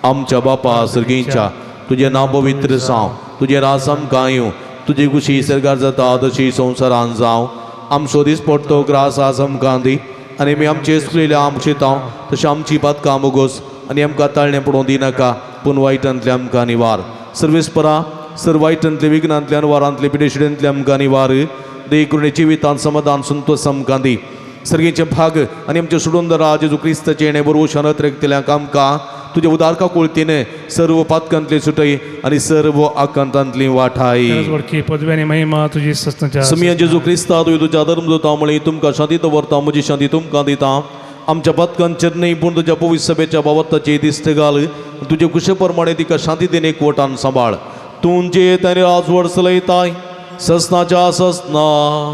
आमच्या बापा सर्गींच्या तुजें नांव पवित्र जावं, तुजें राज आमकां येवं, तुजी खुशी सरकार जाता तशी संवसारान जावं. आमचो दीस पडतो ग्रास आज आमकां दी आनी आमी आमचे चुकलेले आमचे तांव तशें आमची पातकां मुगोस आनी आमकां ताळणें पडोवंक दिनाका पूण वायटांतले आमकां निवार. सर्वेस्परा सर वायटांतले विघ्नांतले अनवारांतले पिडेशिडेंतले आमकां निवार. देकुणे जिवितान समाधान संतोष आमकां दी. सर्गेचे भाग आनी आमचे सुडुंदरा जेजू क्रिस्ताचें येणें बरोबर शनत रेखतल्यांक आमकां तुज्या उदारका कुळतीने सर्व पातकांतली सुटय आनी सर्व आकांतांतली वाठाय. वडकी पदवी आनी महिमा तुजी ससनाच्या समिया जेजू क्रिस्ता तुवें तुज्या धर्म दिता म्हळी तुमकां शांती दवरता म्हजी शांती तुमकां दिता. आमच्या पातकांचेर न्हय पूण तुज्या पवित्र सभेच्या बाबताची दिश्ट घाल तुजे कुशे प्रमाणे तिका शांती देणे एकवटान सांबाळ. तूं जे ताणें राजवड चलयताय ससनाच्या ससना.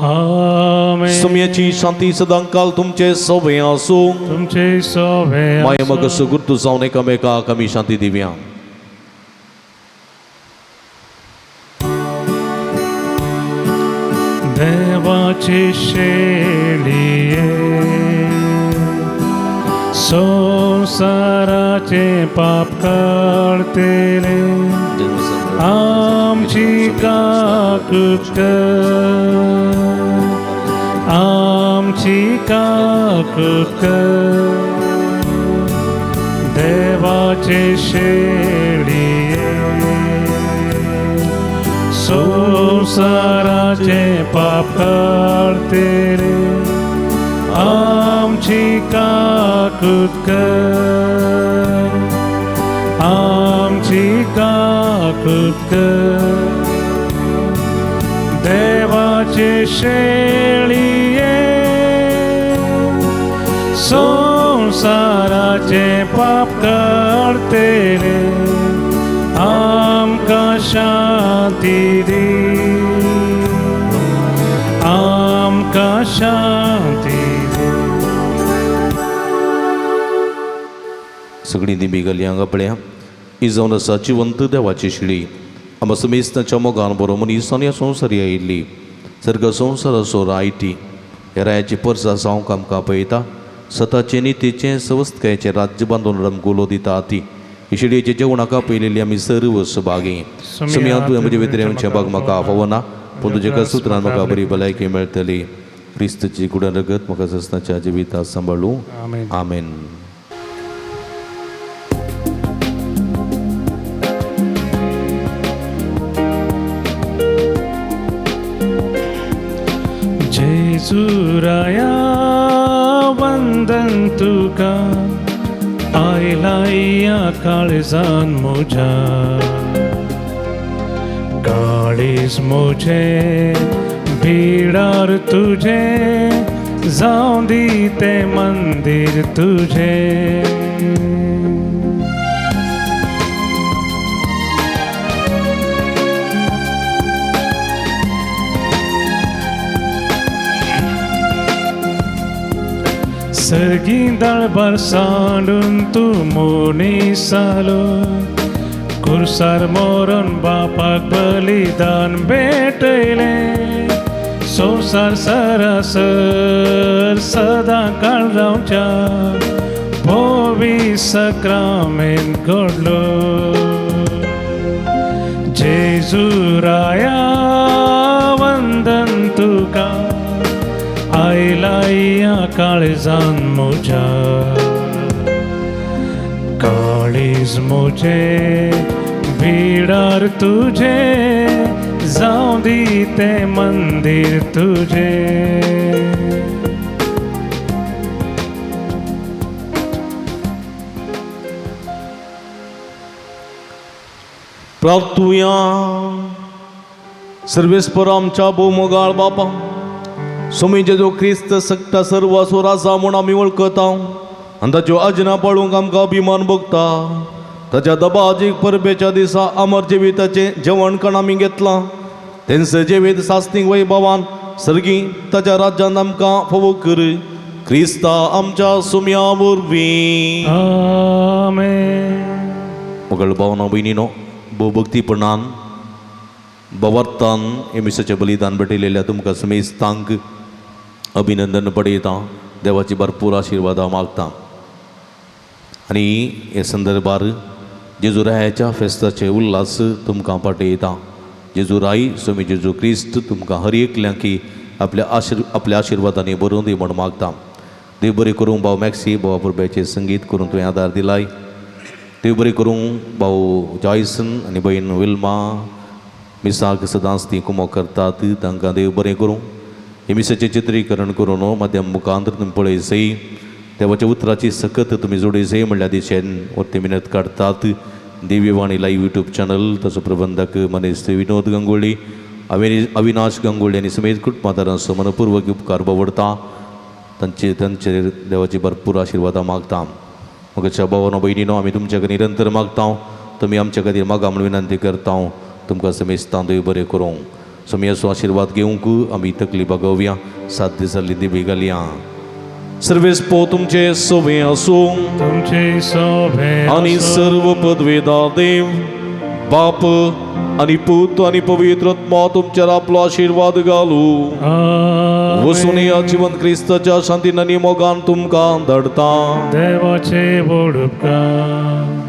आमेन. सुमयाची शांती सदांकाल तुमचे सवे आसूं. तुमचे सोवे माये मग सुगुर्तू जावन एकामेकाक आमी शांती दिवया. देवाची शेळये संसाराचे पाप काडतेले आमची काकूत कर, आमची काकूत कर. देवाचे शेळये संसाराचे पाप काडतेले आमची काकूत कर, आमची काकूत कर. देवाचे शेळये संसाराचे पाप काडतेले आमकां शांती दी, आमकां शांती दी. सगळीं दिंबी घाली हांगा पळया ही जावन आसा जिवंत देवाची शिळी आमकां समेस्ताच्या मोगान बरो मनीस आनी ह्या संवसारी आयिल्ली सर्ग संवसाराचो रायटी ह्या रायाची परसा जावंक आमकां पळयता सताचें नितीचें सवस्तकायेचें राज्य बांदून रमगुलो दिता ती ही शिळयेच्या जेवणाक पयलेली आमी सर्व सभागी. सुमया तुवें म्हजे भितर येवचें भाग म्हाका फावना पूण तुज्या कसूत्रान म्हाका बरी भलायकी मेळटली. क्रिस्तची कुडन रगत म्हाका ससनाच्या जिवितात सांबाळूं. आमेन. आमेन. जेजूराया वंदन तुका आयला या काळजान म्हज्या काळीज म्हजें बिडार तुजें जावं दी तें मंदीर तुजें. सर्गी दळबार सांडून तूं मनीस जालो कुर्सार मोरून बापाक बलिदान भेटयलें संवसार सरासर सदां काळ रावच्या भोवी सक्रामेंत घडलो. जेजूराया वंदन तुका आयला या काळजान म्हज्या काळीज म्हजें बिडार तुजें जावं दी तें मंदीर तुजें. प्रार्थुया. सर्वेस्पर आमच्या भोवमोगाळ बापा, स्वामी जेजू क्रिस्त सक्ता सर्वासो राजा म्हूण आमी वळखता आनी ताच्यो आजना पाळूंक आमकां अभिमान भोगता. ताच्या दबाजीक परबेच्या दिसा अमर जिविताचें जेवणकण आमी घेतलां. तेंच जिवीत सासनीक वैभवान सर्गी ताच्या राज्यांत आमकां फावो कर, क्रिस्ता आमच्या सुम्या वरवीं. आमेन. मगळ भावना भयणीनो, भोवभक्तीपणान भवार्थान हे मिसाचें बलिदान भेटयलेल्या तुमकां समेस्तांक अभिनंदन पडयता. देवाची भरपूर आशिर्वादां मागता. आनी हे संदर्भार जेजुरायाच्या फेस्ताचे उल्हास तुमकां पाठयता. जेजुराय स्वामी जेजू क्रिस्त तुमकां हर एकल्यांकी आपल्या आशिर्वादांनी बरोवन दी म्हूण मागता. देव बरें करूं भाव मॅक्सी, भावा पुरब्याचें संगीत करून तुवें आदार दिलाय. देव बरें करूं भाव जॉयसन आनी भयण विल्मा, मिसाक सदांच ती कुमोक करतात, तांकां देव बरें करूं. हे मिसाचें चित्रीकरण करून माध्यम मुखांतर तुमी पळय सई देवाच्या उतराची सकत तुमी जोडी सई म्हणल्या दिशेन वरती मिनत काडटात. दिव्यवाणी लायव्ह युट्यूब चॅनल ताचो प्रबंधक मनीस विनोद गंगोळी, अविनाश गंगोळी आनी समेत कुटुंबादारांचो मनपूर्वक उपकार बावडता. तांचे तांचेर देवाची भरपूर आशिर्वादां मागता. म्हज्या भावानो भयणीनो, आमी तुमच्या खातीर निरंतर मागता, तुमी आमच्या खातीर मागा म्हूण विनंती करता. तुमकां समेस्तां देव बरें करूं. सोमयाचो आशिर्वाद घेवंक आमी तकली बागोवया. सात दिसांनी दिबी घालया. सर्वेस पो तुमचे सोवे आसूं. तुमचे सोबे आनी सर्व पदवेदार देव बाप आनी पूत आनी पवित्र आत्मा तुमचेर आपलो आशिर्वाद घालू. वसून ह्या जिवन क्रिस्ताच्या शांतीन आनी मोगान तुमकां धाडटा. देवाचे व्हड उपकार.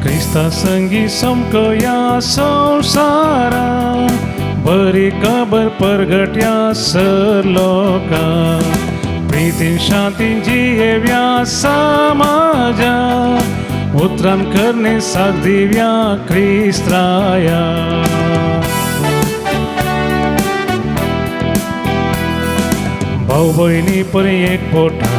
क्रिस्ता संगी समकया संवसारा, बरी खबर परगट्या सर लोकां, प्रितीन शांतीन जियेव्या समाजा, उतरान करणे साथ दिव्या क्रिस्त्राया. भाऊ भयणी परी एक पोटा,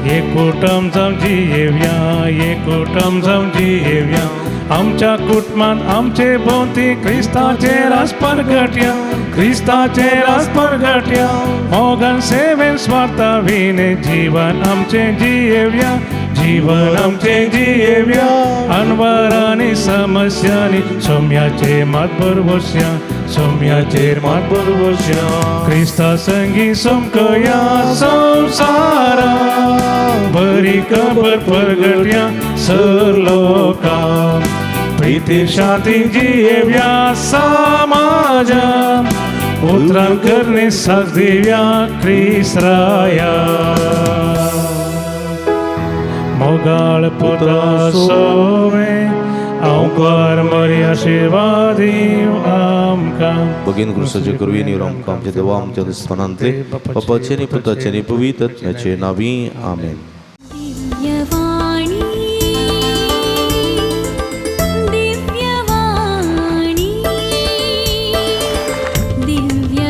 एक कुटुंब जावन जियेव्या, एक कुटुंब जावन जियेव्या. आमच्या कुटुंबांत आमचे भोंवती क्रिस्ताचे रास परगट्या, क्रिस्ताचे रास परगट्या. मोगान सेवेन स्वार्था विणे जीवन आमचें जियेव्या, जीवन आमचें जियेव्या. अनवरांनी समस्यांनी सोम्याचेर मात भरवश्या, सोम्याचेर मात भरवश्या. क्रिस्ता संगी समकया संवसारा, बरी खबर परगट्या सर लोकां, प्रिती शांती जियेव्या समाजा, उतरां करणे साथ दिव्या क्रिस्त्राया. मोगाळ पुता सोवे अवकार मरी आशिर्वादी आमकां. भगीन क्रुसाचे करवी नी आमकां आमच्या देवा आमच्या दुस्मानांतले बापाचे नी पुताचे नी पवित्र आत्म्याचे नावी. आमेन. दिव्यवाणी दिव्यवाणी दिव्यवाणी.